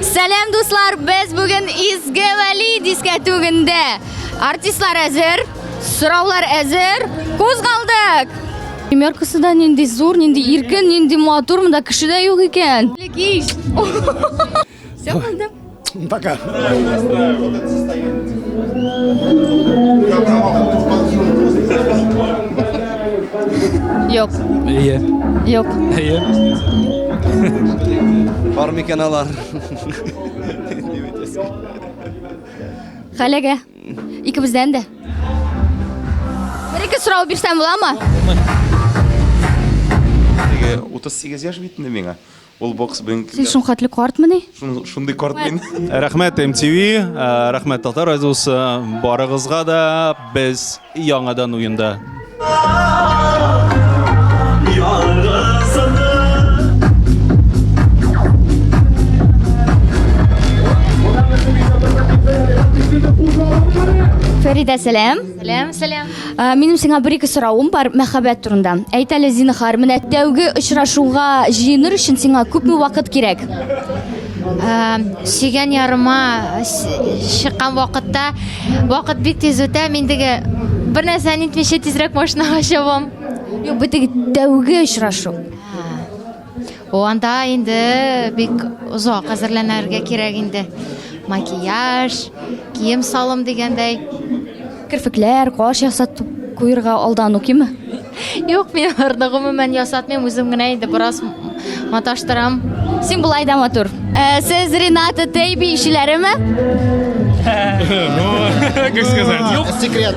Сәлам, дуслар! Без бүген Изге Вәли дискәтүгендә. Артистлар әзер, сораулар әзер. Кузгалдык! Примеркасы да нинди зур, нинди иркен, нинди матур, монда кеше дә юк икән. Кич. Все, булды. Пока. Юк. Әйе. Юк. Әйе. Бар микән алар? Хәләгә. Икебездән дә. Бер-ике сорау бирсәм буламы? Теге 38 яшь бит инде миңа. Ул бокс бүген Син шул хәтле картмыни? Шундый карт мин. Рәхмәт MTV, э, рәхмәт Татар радиосы, барыгызга да без яңадан уенда. Фәридә, сәлам. Сәлам, сәлам. Ә, Минем сиңа бер-ике соравым бар мәхәббәт турында. Әйт әле, зинһар, менә тәүге очрашуга җыеныр өчен сиңа күпме вакыт кирәк? Ә, Сөйгән ярыма чыккан вакытта вакыт бик тиз үтә. Мин теге бер нәрсәне итмичә тизрәк машинага чабам. Юк, бу теге тәүге очрашу. О, анда инде бик озак әзерләнергә кирәк инде. Макияж, кием салым дигәндәй. Керфекләр, каш ясатып куерга алдан ук име? Юк, мин аларны гомумән ясатмыйм, үзем генә инде бераз маташтырам. Син болай да матур. Ә, сез Рената Тей биючеләреме? Ну, как сказать? Юк. Секрет.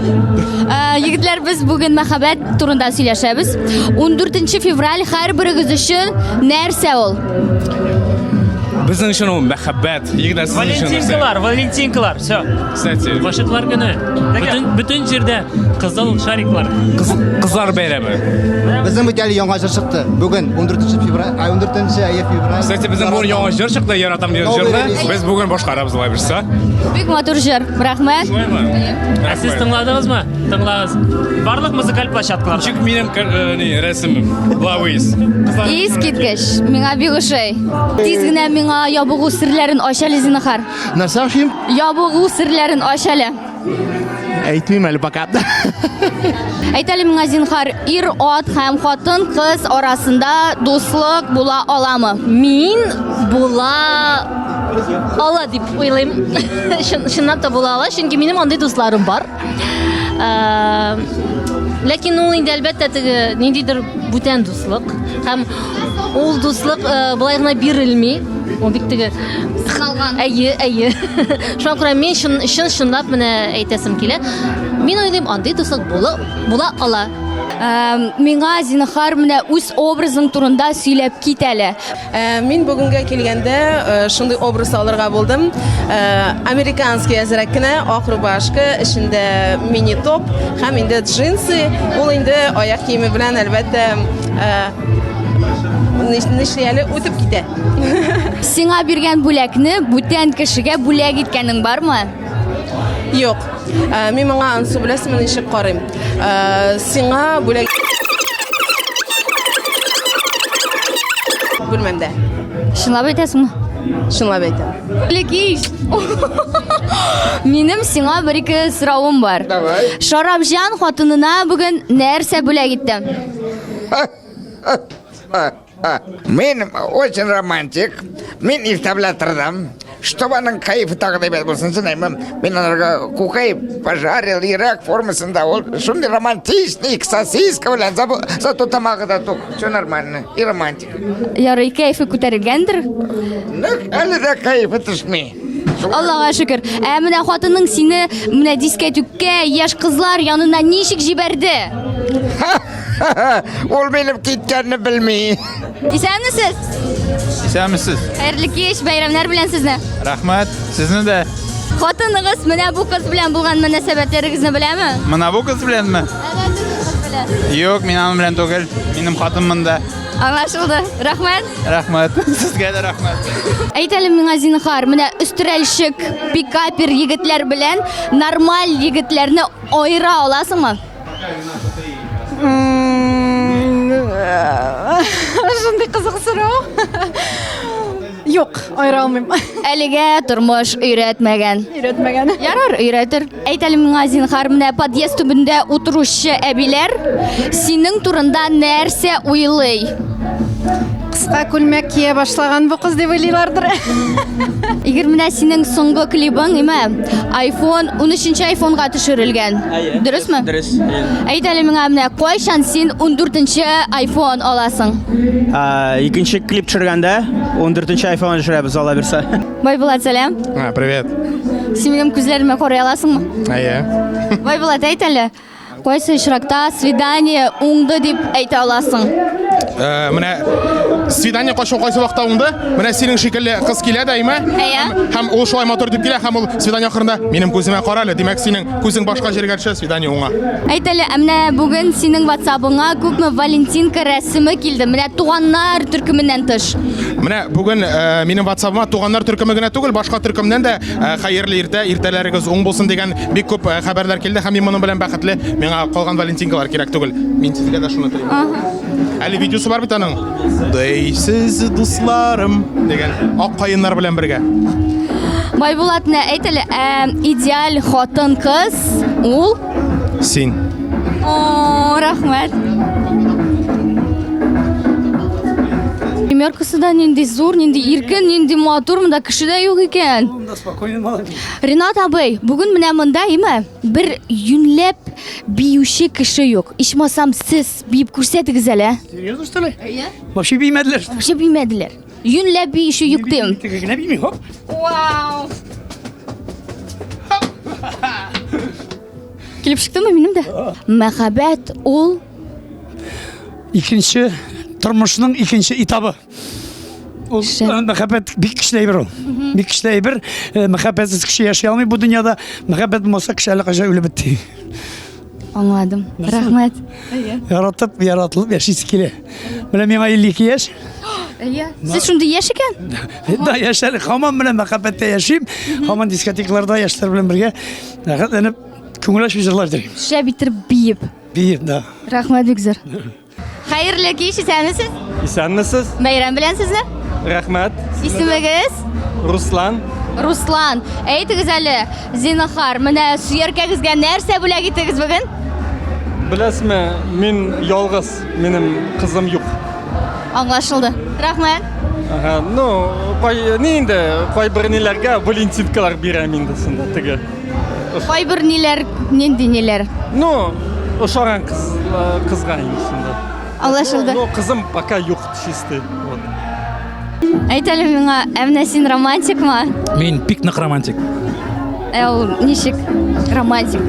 Ә, егетләр, без бүген мәхәббәт турында сөйләшәбез. 14 февраль һәрберегез өчен нәрсә ул? Безнең өчен ул мәхәббәт. Егетләр, сезнең өчен нәрсә? Валентинкалар, валентинкалар, все. Кстати, Гашыйклар көне. Бөтен бөтен җирдә кызыл шариклар. кыз, кызлар бәйрәме. Безнең бит әле яңа җыр чыкты. Бүген 14 февраль, ай 14 ае февраль. Кстати, безнең бүген яңа җыр чыкты, яратам дигән җырны. Без бүген башкарабыз алай булса. Бик матур җыр. Рәхмәт. Шулаймы? Ә сез тыңладыгызмы? Тыңлагыз. Барлык музыкаль площадкаларда. Ничек минем э, ни, рәсемем? Лавис. Кызлар. Искиткеч. Миңа бик ошый. Тиз генә миңа ябыгу серләрен ач әле, зинһар. Нәрсә ачыйм? Ябыгу серләрен ач әле. Әйтмим әле пока. Әйт әле миңа, зинһар, ир-ат һәм хатын-кыз арасында дуслык була аламы? Мин була ала дип уйлыйм. Чын, чынлап та була ала, чөнки минем андый дусларым бар. Ә, Ләкин ул инде әлбәттә теге ниндидер бүтән дуслык һәм ул дуслык э, болай гына бирелми. Ул бик теге Сыналган. Әйе, әйе. Шуңа күрә мин чын, чын чынлап менә әйтәсем килә. Мин уйлыйм, андый дуслык була, була ала. Ә, миңа, зинһар, менә үз образың турында сөйләп кит әле. Э, мин бүгенгә килгәндә э, шундый образ алырга булдым. Э, американский әзрәк кенә, ак рубашка, эчендә мини топ һәм инде джинсы. Ул инде аяк киеме белән әлбәттә нишли әле үтеп китә. Сиңа биргән бүләкне бүтән кешегә бүләк иткәнең бармы? Юк. Мин моңа ансы беләсеңме ничек карыйм? Сиңа бүләк бүлмәмдә. Чынлап әйтәсеңме? Чынлап әйтәм. Лекиш. Минем сиңа бер-ике соравым бар. Давай. Шарапҗан хатынына бүген нәрсә бүләк итте? Мин очень романтик. Мин иртә белән тордым. Чтобы аның кайфы тагы да әйбәт булсын өчен, мин аларга кукай пожарил, йөрәк формасында. Ул шундый романтичный, сосиска белән, зато тамагы да тук. Все нормально. И романтик. Ярый, кәефе күтәрелгәндер. Нык әле дә кәефе төшми. Аллага шөкер. Ә менә хатының сине менә дискәтүккә яшь кызлар янына ничек җибәрде? Ул минем киткәнне белми. Исәнмесез? Исәнмесез. Хәерле кич, бәйрәмнәр белән сезне. Рәхмәт, сезне дә. Хатыныгыз менә бу кыз белән булган мөнәсәбәтләрегезне беләме? Менә бу кыз беләнме? Әнә бу кыз белән. Юк, мин аның белән түгел. Минем хатын монда. Аңлашылды. Рәхмәт. Рәхмәт. Сезгә дә рәхмәт. Әйт әле миңа, зинһар, менә өстерәлчек, пикапер егетләр белән нормаль егетләрне аера аласыңмы? Шундый кызык сорау. Юк, аера алмыйм. Әлегә тормыш өйрәтмәгән. Өйрәтмәгән. Ярар, өйрәтер. Әйт әле миңа, зинһар, менә подъезд төбендә утыручы әбиләр синең турында нәрсә уйлый? Кыска күлмәк кия башлаган бу кыз дип уйлыйлардыр. Игорь, менә синең соңгы клибың, име? iPhone, 13 iPhone-га төшерелгән. Дөресме? Дөрес. Әйт әле миңа, менә кайчан син 14 iPhone аласың? Икенче клип төшергәндә 14 iPhone төшерәбез, Алла бирсә. Байбулат, сәлам. А, привет. Син минем күзләремә карый аласыңмы? Әйе. Байбулат, әйт әле, кайсы очракта свидание уңды дип әйтә аласың? Э, менә свидание кайсы кайсы вакытта уңды? Менә синең шикелле кыз килә дә, әйме? Әйе. Һәм ул шулай матур дип килә, һәм ул свидание ахырында минем күземә кара әле, димәк, синең күзең башка җиргә төшә, свидание уңа. Әйт әле, ә менә бүген синең WhatsApp-ыңа күпме валентинка рәсеме килде? Менә туганнар төркеменнән тыш. Менә бүген э, минем WhatsApp-ыма туганнар төркеме генә түгел, башка төркемнән дә э, хәерле иртә, иртәләрегез уң булсын дигән бик күп э, хәбәрләр килде һәм мин моның белән бәхетле. Миңа калган валентинкалар кирәк түгел. Мин сезгә дә шуны телим. Әле видеосы бар бит аның. Дейсез дусларым дигән ак каеннар белән бергә. Байбулат, менә әйт әле, ә, идеаль хатын-кыз ул? Син. О, рәхмәт. Примеркасы да нинди зур, нинди иркен, нинди матур, монда кеше дә юк икән. Ренат абый, бүген менә монда, име, бер юньләп биюче кеше юк. Ичмасам, сез биеп күрсәтегез әле. ә? Серьезно, что ли? Әйе. Вообще бимәделәр. Вообще бимәделәр. Юньләп биюче юк дим. Теге генә бими, хоп. Вау! Килеп чыктымы минем дә? Мәхәббәт ул Икенче тормышның икенче этабы. Ул мәхәббәт бик көчле әйбер ул. Бик көчле әйбер. Э, Мәхәббәтсез кеше яши алмый бу дөньяда. Мәхәббәт булмаса кеше әллә кайчан үлеп бетте. Аңладым. Рәхмәт. Яратып, яратылып яшисе килә. Менә миңа 52 яшь. Әйе. Сез шундый яшь икән? Да, яшь әле һаман белән мәхәббәттә яшим. Һаман дискотекаларда яшьләр белән бергә рәхәтләнеп күңел ачып җырлар йөрим. Шәп иттереп биеп. Биеп, да. Рәхмәт бик зур. Хәерле кич, исәнмесез? Исәнмесез. Бәйрәм белән сезне. Рәхмәт. Исемегез? Руслан. Руслан, әйтегез әле, зинһар, менә сөяркәгезгә нәрсә бүләк иттегез бүген? Беләсезме, мин ялгыз, минем кызым юк. Аңлашылды. Рәхмәт. Ага, ну, кай, ни инде, кайбер ниләргә валентинкалар бирәм инде сында теге. Кайбер ниләр, нинди ниләр? Ну, ошаган кыз, кызга инде шунда. Аңлашылды. Ну, кызым пока юк чистый. Вот. Әйт әле миңа, ә менә син романтикмы? Мин бик нык романтик. Ә ул ничек романтик?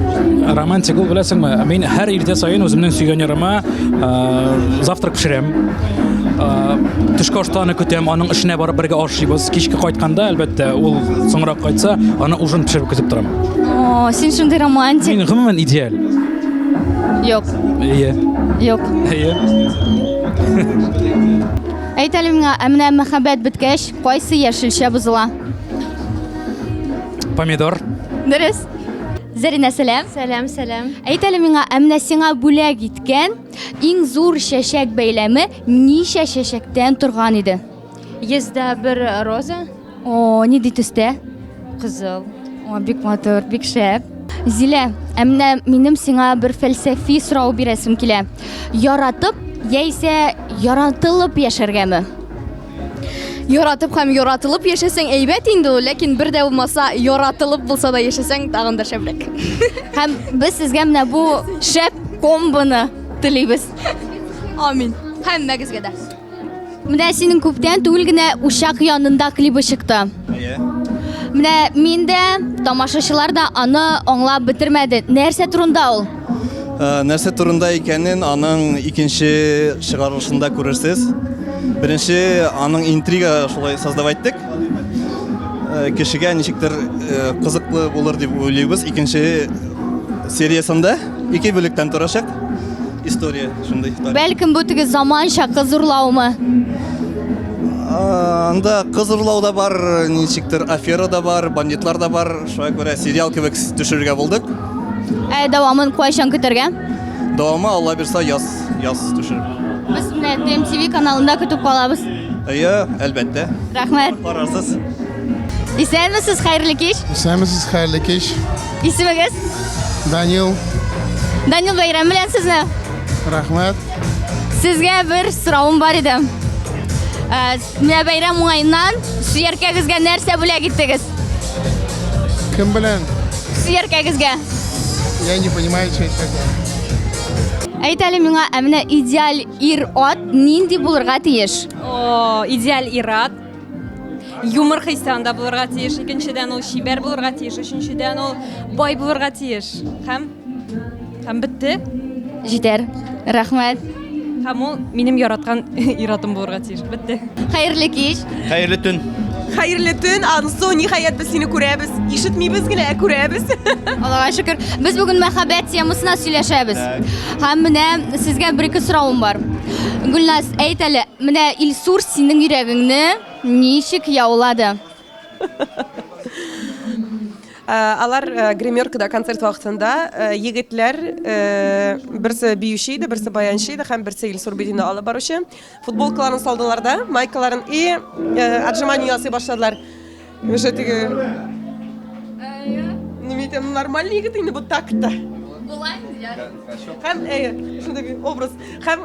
Романтик ул беләсеңме? Мин һәр иртә саен үземнең сөйгән ярыма э, завтрак пешерәм. Э, төшке ашта аны көтәм, аның эшенә барып бергә ашыйбыз. Кичке кайтканда, әлбәттә, ул соңрак кайтса, аны ужин пешереп көтеп торам. О, син шундый романтик. Мин гомумән идеаль. Юк. Әйе. Юк. Әйе. Әйт әле миңа, ә менә мәхәббәт беткәч, кайсы яшелчә бозыла? Помидор. Дөрес. Зәринә, сәлам. Сәлам, сәлам. Әйт әле миңа, ә менә сиңа бүләк иткән иң зур чәчәк бәйләме ничә чәчәктән торган иде? 101 роза. О, нинди төстә? Кызыл. О, бик матур, бик шәп. Зилә, ә менә минем сиңа бер фәлсәфи сорау бирәсем килә. Яратып яисә яратылып яшәргәме? Яратып һәм яратылып яшәсәң әйбәт инде ул, ләкин бер дә булмаса яратылып булса да яшәсәң тагын да шәбрәк. Һәм без сезгә менә бу шәп комбоны телибез. Амин. Һәммәгезгә дә. Менә синең күптән түгел генә Учак янында клибы чыкты. Әйе. Менә мин дә, тамашачылар да аны аңлап бетермәде. Нәрсә турында ул? Э, нәрсә турында икәнен аның икенче чыгарылышында күрерсез. Беренче аның интрига шулай создавать иттек. Э, кешегә ничектер э, кызыклы булыр дип уйлыйбыз. Икенче сериясендә ике бүлектән торачак. История шундый. Бәлкем бу теге заманча кыз урлаумы? Анда кыз урлау да бар, ничектер афера да бар, бандитлар да бар. Шуңа күрә сериал кебек төшерергә булдык. Ә дәвамын кайчан көтәргә? Дәвамы Алла бирса яз, яз төшереп. Без менә TMTV каналында көтеп калабыз. Әйе, әлбәттә. Рәхмәт. Карарсыз. Исәнмесез, хәерле кич. Исәнмесез, хәерле кич. Исемегез? Данил. Данил бәйрәм белән сезне. Рәхмәт. Сезгә бер соравым бар иде. Ә, Менә бәйрәм уңаеннан сөяркәгезгә нәрсә бүләк иттегез? Кем белән? Сөяркәгезгә. Я не понимаю, что это такое. Әйт әле миңа, ә менә идеаль ир-ат нинди булырга тиеш? О, идеаль ир-ат. Юмор хисе анда булырга тиеш. Икенчедән ул чибәр булырга тиеш. Өченчедән ул бай булырга тиеш. Һәм һәм бетте. Җитәр. Рәхмәт. Һәм ул минем яраткан ир-атым булырга тиеш. Бетте. Хәерле кич. Хәерле төн. Хәерле төн, Ансу, ниһаять без сине күрәбез. Ишетмибез генә, ә күрәбез. Аллага шөкер. Без бүген мәхәббәт темасына сөйләшәбез. Һәм менә сезгә бер-ике соравым бар. Гөлназ, әйт әле, менә Илсур синең йөрәгеңне ничек яулады? Э, алар э, гримеркада концерт вакытында э, егетләр берсе биюче иде, берсе баянчы иде һәм берсе Илсур Бединны алып баручы. Футболкаларын салдылар да, майкаларын и отжимание ясый башладылар. Уже теге Ну, мин әйтәм, нормальный егет инде бу так-то. Һәм әйе, шундый бер образ. Һәм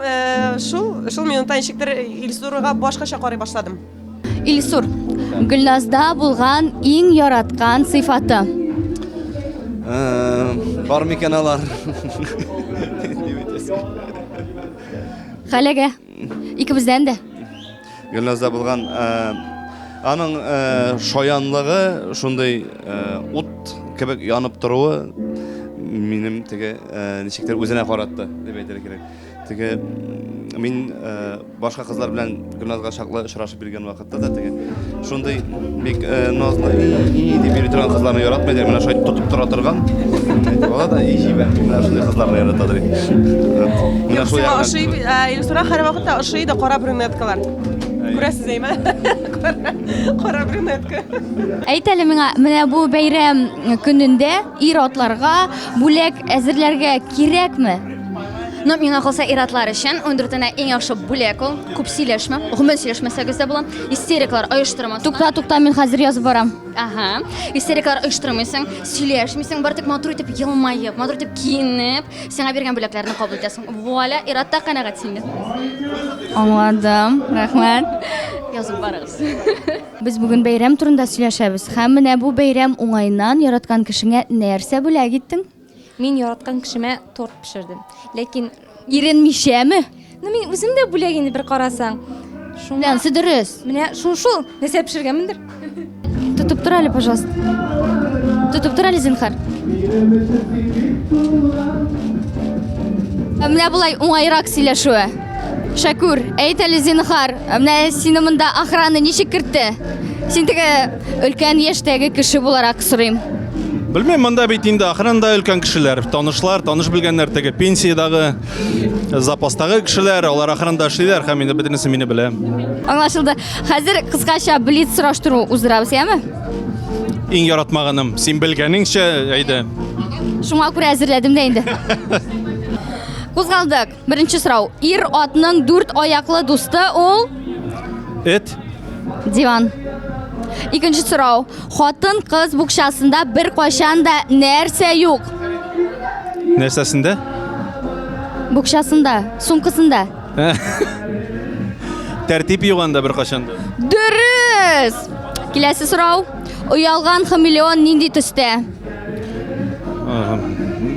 шул шул минутта ничектер Илсурга башкача карый башладым. Илсур, Гөлназда булган иң яраткан сыйфаты? Бар микән алар? Хәләгә. Икебездән дә. Гөлназда булган аның шаянлыгы, шундый ут кебек янып торуы минем теге ничектер үзенә каратты дип әйтергә кирәк. Теге мин башка кызлар белән Гөлназга чаклы очрашып йөргән вакытта да теге шундый бик назлы и дип йөри торган кызларны яратмый идем. Менә шулай тотып тора торган. Була да и җибәр. Менә шундый кызларны яратадыр. Менә шул Сиңа ошый, Илсура һәрвакытта ошый да кара брюнеткалар. Күрәсез әйме? Кара брюнетка. Әйт әле миңа, менә бу бәйрәм көнендә ир-атларга бүләк әзерләргә кирәкме? Ну, миңа калса ир-атлар өчен 14-нә иң яхшы бүләк ул. Күп сөйләшмә, гомумән сөйләшмәсәгез дә була. Истериклар оештырмасың. Тукта, тукта, мин хәзер язып барам. Ага. Истериклар оештырмыйсың, сөйләшмисең, бары тик матур итеп елмаеп, матур итеп киенеп, сиңа биргән бүләкләрне кабул итәсең. Вуаля, ир-ат та канәгать синнән. Аңладым, рәхмәт. Язып барыгыз. Без бүген бәйрәм турында сөйләшәбез. Һәм менә бу бәйрәм уңаеннан яраткан кешеңә нәрсә бүләк иттең? Мин яраткан кешемә торт пешердем. Ләкин Иренмичәме? Ну мин үзем дә бүләк инде бер карасаң. Шуңа Ансы дөрес. Менә шул шул нәрсә пешергәнмендер. Тотып тор әле, пожалуйста. Тотып тор әле, зинхар. Ә Менә болай уңайрак сөйләшүе. Шәкүр, әйт әле, зинхар, менә сине монда охрана ничек кертте? Син теге өлкән яшьтәге кеше буларак сорыйм. Белмим, монда бит инде охранада өлкән кешеләр, танышлар, таныш белгәннәр, теге пенсиядагы, запастагы кешеләр, алар охранада эшлиләр һәм инде бөтенесе мине белә. Аңлашылды. Хәзер кыскача блиц сораштыру уздырабыз, яме? Иң яратмаганым, син белгәнеңчә, әйдә. Шуңа күрә әзерләдем дә инде. Кузгалдык. Беренче сорау. Ир атның дүрт аяклы дусты ул? Эт. Диван. Икенче сорау. Хатын-кыз букчасында беркайчан да нәрсә юк? Нәрсәсендә? Букчасында, сумкасында. Тәртип юк анда беркайчан да. Дөрес! Киләсе сорау. Оялган хамелеон нинди төстә?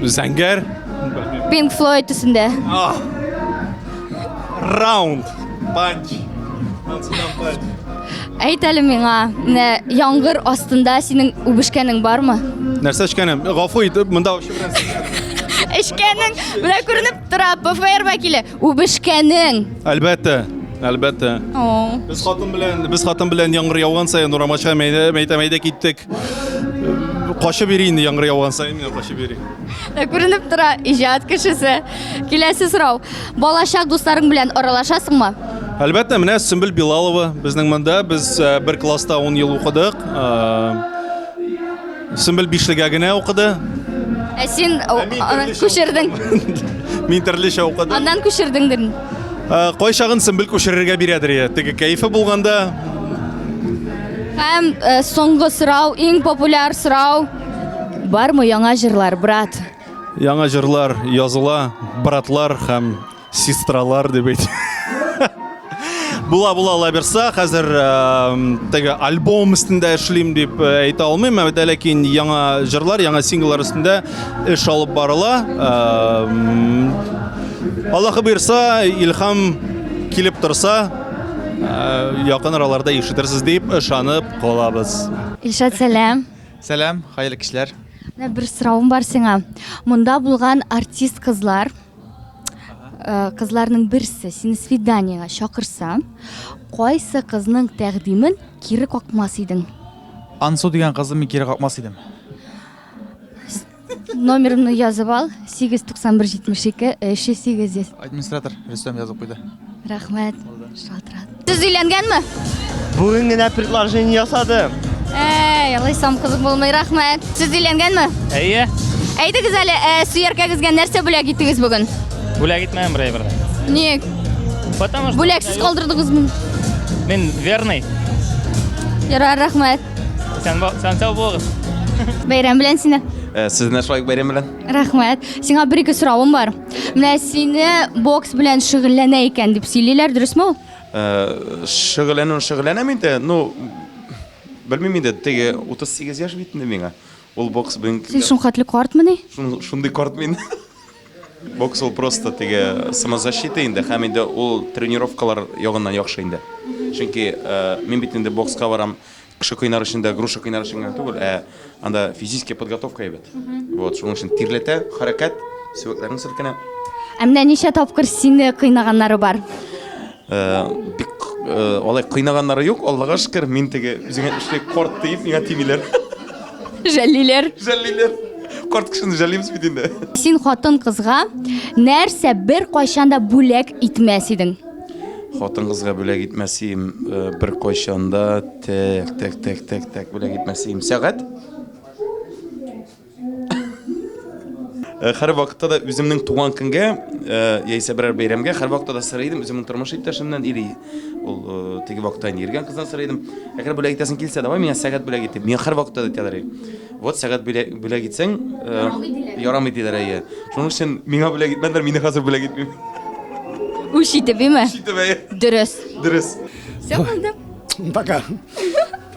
Зәңгәр. Pink Floyd төсендә. Раунд. Панч. Әйт әле миңа, менә яңгыр астында синең үбешкәнең бармы? Нәрсә эчкәнем? Гафу ит, монда вообще бераз. Эчкәнең, менә күренеп тора, ПФР вәкиле. Үбешкәнең. Әлбәттә, әлбәттә. О. Без хатын белән, без хатын белән яңгыр яуган саен урамга чыгам, әйдә, әйтәм, әйдә киттек. Качып йөри инде яңгыр яуган саен, мин качып йөри. Ә Күренеп тора, иҗат кешесе. Киләсе сорау. Балачак дусларың белән аралашасыңмы? Әлбәттә, менә Сөмбел Билалова безнең монда, без э, бер класста 10 ел укыдык. Э, Сөмбел бишлегә генә укыды. Ә син күчердең. Мин төрлечә укыдым. Аннан күчердеңдер. Кайчагын Сөмбел күчерергә бирәдер, я. Теге кәефе булганда. Һәм соңгы сорау, иң популяр сорау. Бармы яңа җырлар, брат? Яңа җырлар языла, братлар һәм сестралар дип әйт. Була, була алла бирса, хәзер теге альбом өстендә эшлим дип әйтә алмыйм, әмма ләкин яңа җырлар, яңа сингллар өстендә эш алып барыла. Аллаһы боерса, илһам килеп торса, якын араларда ишетерсез дип ышанып калабыз. Илшат, сәлам. Сәлам, хәерле кичләр. Менә бер соравым бар сиңа. Монда булган артист кызлар, кызларның берсе сине свиданиега чакырса, кайсы кызның тәкъдимен кире какмас идең? Ансу дигән кызны мин кире какмас идем. Номерымны язып ал. 891 72 308. Администратор Рөстәм язып куйды. Рәхмәт. Шалтырат. Сез өйләнгәнме? Бүген генә предложение ясадым. Әй, алайсам кызык булмый, рәхмәт. Сез өйләнгәнме? Әйе. Әйдегез әле, ә, сөяркәгезгә нәрсә бүләк иттегез бүген? Бүләк итмәдем бер әйбер дә. Ник? Потому что Бүләксез калдырдыгызмы? Мин верный. Ярар, рәхмәт. Сән, сән сау булыгыз. Бәйрәм белән сине. Э, Сезне шулай ук бәйрәм белән. Рәхмәт. Сиңа бер-ике соравым бар. Менә сине бокс белән шөгыльләнә икән дип сөйлиләр, дөресме ул? Э, Шөгыльләнүен шөгыльләнәм инде, ну, белмим инде, теге 38 яшь бит инде миңа. Ул бокс бүген Син шулхәтле картмыни? Шундый карт мин. Бокс ул просто теге самозащита инде һәм инде ул тренировкалар ягыннан яхшы инде. Чөнки э, мин бит инде бокска барам, кеше кыйнар өчен дә, груша кыйнар өчен генә түгел, ә анда физическая подготовка әйбәт. Вот, шуның өчен тирләтә, хәрәкәт, сөякләрең селкенә. Ә менә ничә тапкыр сине кыйнаганнары бар? Э, бик э, алай кыйнаганнары юк, Аллага шөкер, мин теге үзеңә эшле корт диеп миңа тимиләр. Жәллиләр. Жәллиләр. Корт кешене жәллибез бит инде. Син хатын-кызга нәрсә беркайчан да бүләк итмәс идең? Хатын-кызга бүләк итмәс идем э, беркайчан да. Так, так, так, так, так, бүләк итмәс идем. Сәгать? Э, һәр вакытта да үземнең туган көнгә э, яисә берәр бәйрәмгә һәр вакытта да сорый идем үземнең тормыш иптәшемнән или ул э, теге вакытта инде йөргән кыздан сорый идем. Әгәр бүләк итәсең килсә, давай миңа сәгать бүләк ит дип. Миңа һәр вакытта да әйтәләр. Вот сәгать бүләк итсәң, ярамый диләр, әйе. Шуның өчен миңа бүләк итмәделәр, мин дә хәзер бүләк итмим. Үч итеп, име? Үч итеп, әйе. Дөрес. Дөрес. Все булды. Пока.